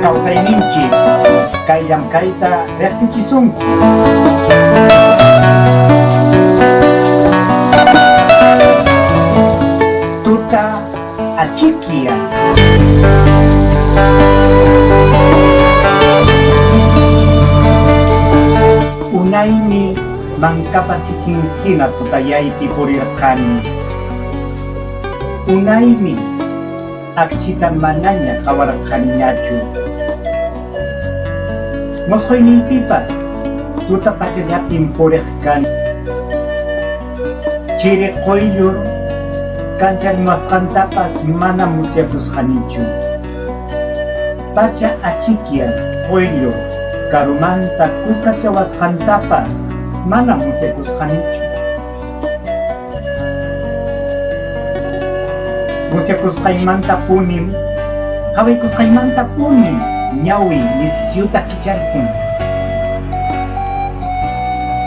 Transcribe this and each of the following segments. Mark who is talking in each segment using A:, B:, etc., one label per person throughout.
A: Kawsayninchik kay llamkayta riqsichisunki. Tuta achikyay. Unaymi mankapa sikinhina tutayaypi purirqani. Unaymi akchita manaña qawarqaniñachu. Mosqoyniypipas tuta pachallapim puriq kani. Chiri quyllur kancharimuwasqantapas manam musyakusqanichu. Pacha achikyay quyllur karumanta kuskachawasqantapas manam musyakusqanichu. Musyakusqaymantapunim, qawaykusqaymantapunim ñawiy nisyuta kicharqun.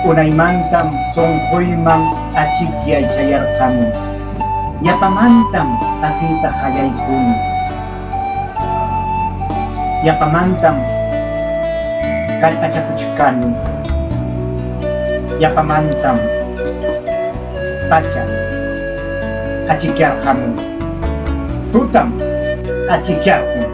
A: Unaymantam sunquyman achikyay chayarqamun. Yapamantam asiyta qallaykuni. Yapamantam kallpachakuchkani. Yapamantam pacha achikyarqamun. Tutam achikyarqun.